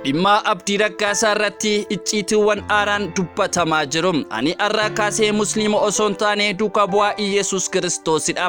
Dhimma Abdii Raggaasaa irratti icciitiiwwan aaraan dubbatamaa jiru. Ani har'aa kaasee Musliima osoo hin taane duuka bu'aa Iyyasuus Kiristoosidha.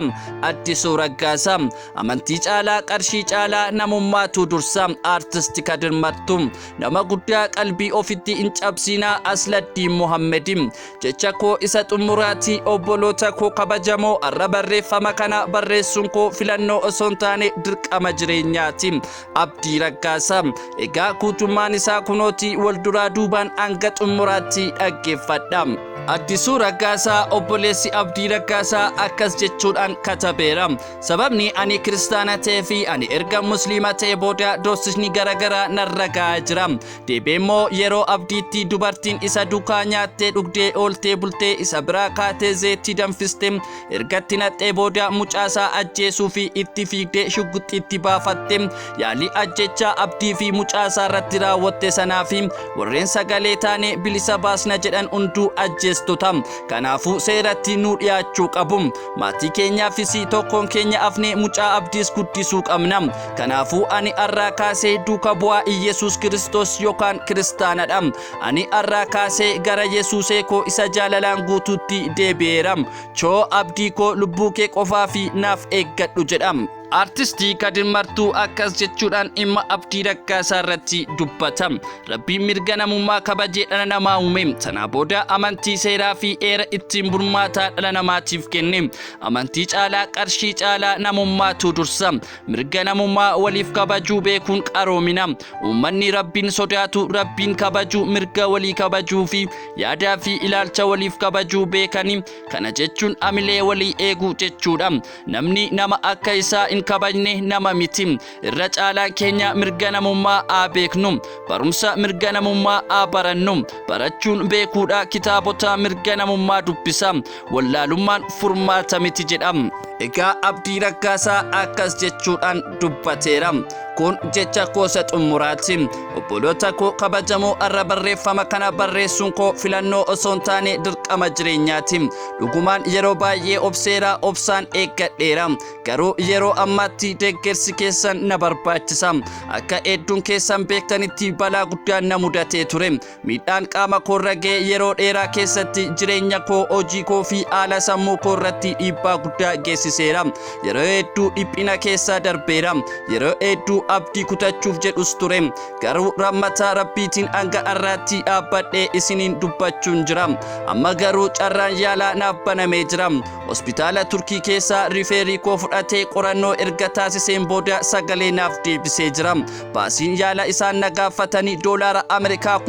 Addisuu Raggaasaa. Amantii caalaa qarshii caalaa namummaatu dursa. Aartist Kadir Martuu. Nama guddaa qalbii ofitti hin cabsinaa Asladdiin Muhammedi. Jecha koo isa xumuraati obboloota koo kabajamoo har'a barreeffama kana barreessuun koo filannoo osoo hin taane dirqama jireenyaati. Abdii Raggaasaa. Egaa guutummaan isaa kunooti wal duraa duubaan hanga xumuraatti dhaggeeffadha. Addisuu Raggaasaa obboleessi Abdii Raggaasaa akkas jechuudhaan katabeera. Sababni ani kiristaana ta'ee fi ani erga musliima ta'e booda doorsisni garaagaraa narra ga'aa jira. Deebi'ee immoo yeroo Abdiitti dubartiin isa duukaa nyaattee dhugdee ooltee bultee isa biraa kaatee zeetti danfiste ergatti naqxee booda mucaasaa ajjeesuu fi itti fiigdee shugguxiitti baafatte yaalii ajjechaa Abdii fi mucaasaa irratti raawwatte sanaa fi warreen sagalee taane bilisa baasna jedhan hunduu ajjeestota. Kanaafuu seeratti nu dhiyaachuu qabu. Maatii keenyaafis tokkoon keenya afnee mucaa Abdiis guddisuu qabna. Kanaafuu ani har'aa kaasee duuka bu'aa Iyyasuus Kiristoos yookaan kiristaanadha. Ani har'aa kaasee gara Yesuusee koo isa jaalalaan guutuutti deebi'eera. Choo Abdii koo lubbuu kee qofaa fi naaf eeggadhu jedha. Artistii Kadir Martuu akkas jechuudhaan dhimma Abdii Raggaasaa irratti dubbata. Rabbiin mirga namummaa kabajee dhala namaa uume. Sanaa booda amantii seeraa fi heera ittiin bulmaataa dhala namaatiif kenne. Amantii caalaa qarshii caalaa namummaatu dursa. Mirga namummaa waliif kabajuu beekuun qaroomina. Uummanni Rabbiin sodaatu Rabbiin kabajuu mirga walii kabajuu fi yaadaa fi ilaalcha waliif kabajuu beekani. Kana jechuun amilee walii eeguu jechuudha. Namni nama akka isaa hin kabajne nama miti. Irra caalaan keenya mirga namummaa haa beeknu. Barumsa mirga namummaa haa barannu. Barachuun beekuudha kitaabota mirga namummaa dubbisa. Wallaalummaan furmaata miti jedha. Egaa Abdii Raggaasaa akkas jechuudhaan dubbateera. Kun jecha koosa xumuraati. Obboloota koo kabajamoo har'a barreeffama kana barreessuun koo filannoo osoo hin taane dirqama jireenyaati. Dhugumaan yeroo baay'ee obseera obsaan eeggadheera. Garuu yeroo ammaatti deeggarsi keessan na barbaachisa. Akka hedduun keessan beektanitti balaa guddaan na mudatee ture. Miidhaan qaama koorra ga'e yeroo dheeraa keessatti jireenya koo hojii koo fi haala sammuu koo irratti dhiibbaa guddaa geessiseera. Yeroo hedduu dhiphina keessa darbeera. Yeroo hedduu abdii kutachuuf jedhus ture. Garuu rahmata Rabbiitiin hanga har'aatti dhaabbadhee isiniin dubbachuun jira. Amma garuu carraan yaalaa naaf banamee jira. Hospitaala Turkii keessaa rifeerii koo fudhatee qorannoo erga taasiseen booda sagalee naaf deebisee jira. Baasiin yaala isaan na gaafatanii doolaara Ameerikaa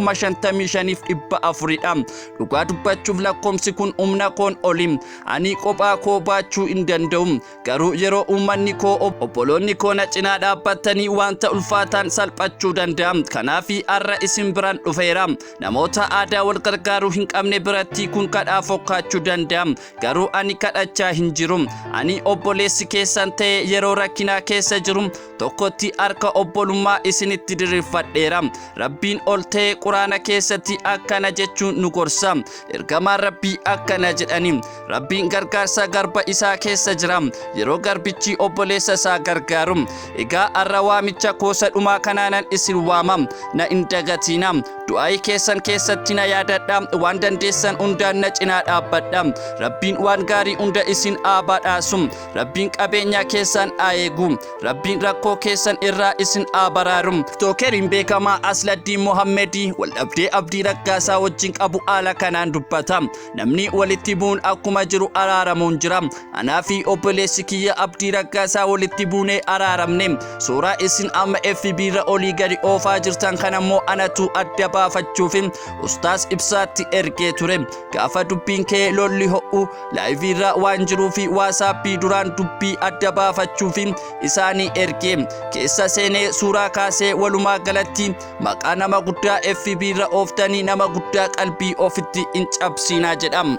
55,400dha. Dhugaa dubbachuuf lakkoomsi kun humna koon oli. Ani kophaa koo baachuu hin danda'u. Garuu yeroo uummanni koo obboloonni koo na cinaa dhaabbatanii wanta ulfaataan salphachuu danda'a. Kanaaf har'a isin biraan dhufeera. Namoota aadaa wal gargaaruu hin qabne biratti kun kadhaa fokkaachuu danda'a. Garuu ani kadhachaa hin jiru. Ani obboleessi keessan ta'e yeroo rakkinaa keessa jiru tokkotti harka obbolummaa isinitti diriirfadheera. Rabbiin ol ta'e quraana keessatti akkana jechuun nu gorsa. Ergamaan Rabbii akkana jedhani. Rabbiin gargaarsa garba isaa keessa jira. Yeroo garbichi obboleessa isaa gargaaru. Egaa har'a waamicha koosa dhumaa kanaanan isin waama. Na hin dagatina. Du'aayii keessan keessatti na yaadadha. Waan dandeessan hundaan na cinaa dhaabbadha. Rabbiin waan gaarii hunda isin haa badhaasu. Rabbiin qabeenya keessan haa eegu. Rabbiin rakkoo keessan irraa isin haa baraaru. Tiktokeriin beekamaa Asladdiin Muhammedii waldhabdee Abdii Raggaasaa wajjin qabu haala kanaan dubbata. Namni walitti bu'uun akkuma jiru araaramuun jira. Anaa fi obboleessi kiyya Abdii Raggaasaa walitti buunee araaramne. Suuraa isin amma FB irra olii gadi oofaa jirtan kanammoo anatu adda baafachuuf Ustaas Ibsaatti ergee ture. Gaafa dubbiin kee lolli ho'u laayivii irra waan jiruu fi waasaappii duraan dubbii adda baafachuuf isaanii ergee keessa seenee suuraa kaasee walumaa galatti maqaa nama guddaa FB irra ooftanii nama guddaa qalbii ofitti hin cabsinaa jedham.